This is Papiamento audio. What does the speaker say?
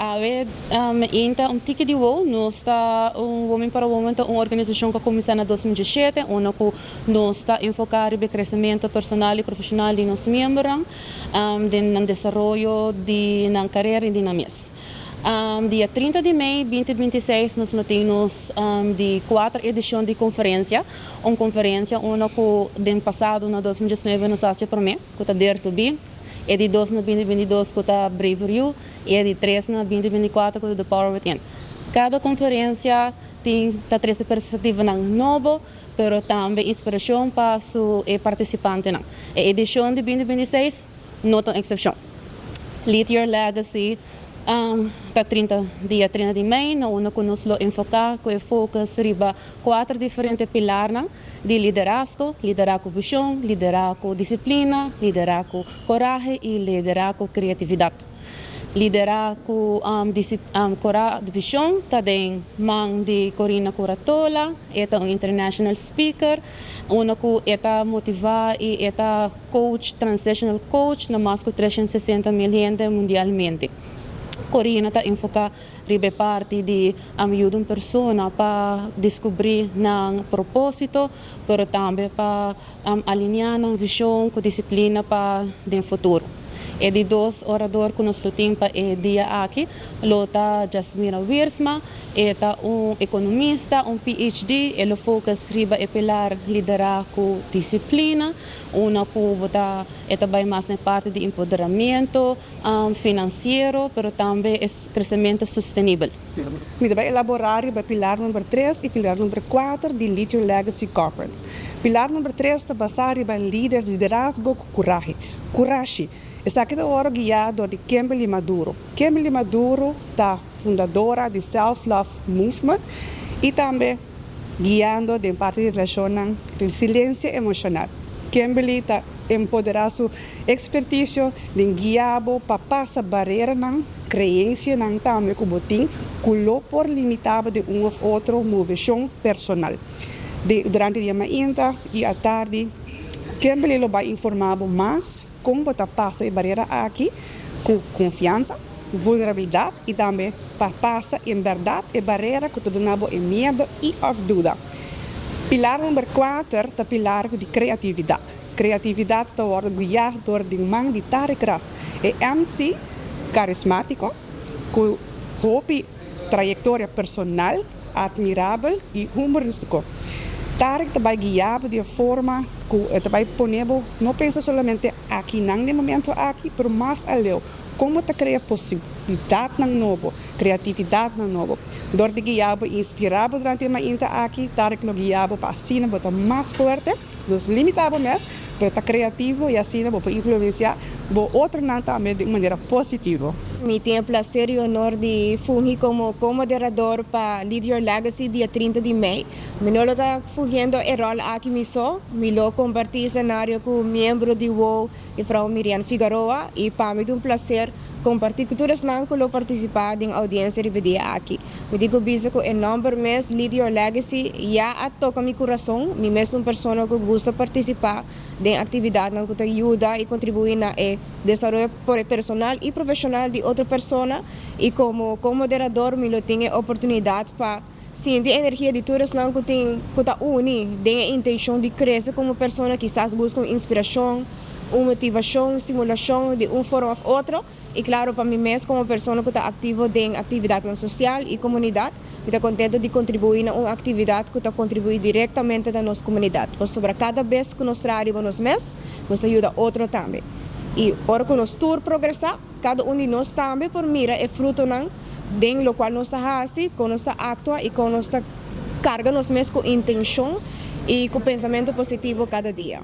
Awe mainta un tiki di WOW. Nos ta un Women para Women ta un organisashon ku a kuminsá na 2017, unda ku nos ta enfoká riba e kresementu personal i profeshonal di nos miembronan den nan desaroyo di nan karera i di nan mes. Dia 30 di mei 2026 nos lo tin nos di kuater edishon di konferensia, un konferensia unda ku den pasado na 2019 nos a hasi e promé, ku ta Dare to Be, e di dos na 2022 ku ta Braver You i e di tres na 2024 ku ta The Power Within. Kada konferensia tin ta trese perspektivanan nobo, pero tambe inspirashon pa su e partisipantenan. E edishon di 2026 no ta un eksepshon. Lead Your Legacy ta 30 dia 30 di mei, na unda ku nos lo enfoká ku e focus riba kuater diferente pilarnan di liderazgo: liderá ku vishon, liderá ku disiplina, liderá ku korahe i liderá ku kreatividat. Liderá ku vishon ta den man di Corina Curatola, e ta un international speaker, unda ku e ta motivá i e ta coach, transitional coach na mas ku 360 mil hende mundialmente. Corina ta enfoká riba e parti di yuda un persona pa deskubrí nan propósito, pero tambe pa alineá nan vishon ku disiplina pa den futuro. E di dos orador ku nos tin pa e dia aki, lo ta Jasmina Wiersma, e ta un ekonomista, un PhD, e lo focus riba e pilar liderá ku disiplina, unda ku ta e tambe mas na parti di empoderamentu finansiero, pero tambe e kresementu sostenibel. Mi ta bai elaborá riba pilar number 3 i pilar number 4 di Lead Your Legacy Conference. Pilar number 3 ta basá riba liderazgo ku kurashi. Kurashi. Esaki ta wòrdu guiá di Kimberly Maduro. Kimberly Maduro ta fundadora di Self Love Movement i tambe guiando den parti di relashon resilensia emoshonal. Kimberly ta empoderá su expertise di guia pa pasa bareranan, kreensianan tambe ku bo tin, ku lo por limitá di un òf otro moveshon personal. Durante dia mainta i atardi, Kimberly lo bai informá mas kon bo ta pasa e barera aki ku konfiansa, vulnerabilidat i tambe pa pasa en berdat e barera ku ta duna e miedu i òf duda. Pilar number 4 ta pilar di kreatividat. Kreatividat ta wòrdu guiá dor di man di Tarek Ras, e MC karismátiko, ku hopi trayektoria personal, atmirabel i humorístiko. Tarek ta bai guia di forma ku ta bai pone no pensa solamente aki na e momento aki, pero mas aleu, kon ta krea posibilidatnan nobo, kreatividatnan nobo. Dor di guia inspirá durante e mainta aki, Tarek lo guia pa asina bo ta mas fuerte, no limitá mes, pero ta kreativo i asina bo influensiá bo otronan tambe di manera positivo. Mi tin e plaser i honor di fungi komo ko-moderador pa Lead Your Legacy dia 30 di mei. Mi no ta fungiendo e ròl aki mi so, mi lo kompartí senario ku miembro di WOW, mevrouw Miriam Figueroa, i pa mi un plaser kompartí ku tur esnan ku lo partisipá den oudiensia riba e dia aki. Mi di bisa ku e nòmber mes Lead Your Legacy ya a toka mi kurason, mi mes un persona ku gusta partisipá den aktividatnan ku ta yuda i kontribuí na e desaroyo personal i profeshonal di otro persona i komo ko-moderador mi lo tin e oportunidat pa sinti energia di tur esnan ku tin ku ta uni den e intenshon di krese komo persona, kisas buska un inspirashon, un motivashon, stimulashon di un forma òf otro. I klaro, pa mi mes komo persona ku ta aktivo den aktividat sosial i komunidat, mi ta kontentu di kontribuí na un aktividat ku ta kontribuí direktamente na nos komunidat. Pasobra kada bes ku nos traha riba nos mes, nos ta yuda otro tambe. I ora ku nos tur progresá, kada un di nos tambe por mira e frutonan den loke nos ta hasi, kon nos ta aktua i kon nos ta karga nos mes ku intenshon i ku pensamentu positivo kada dia.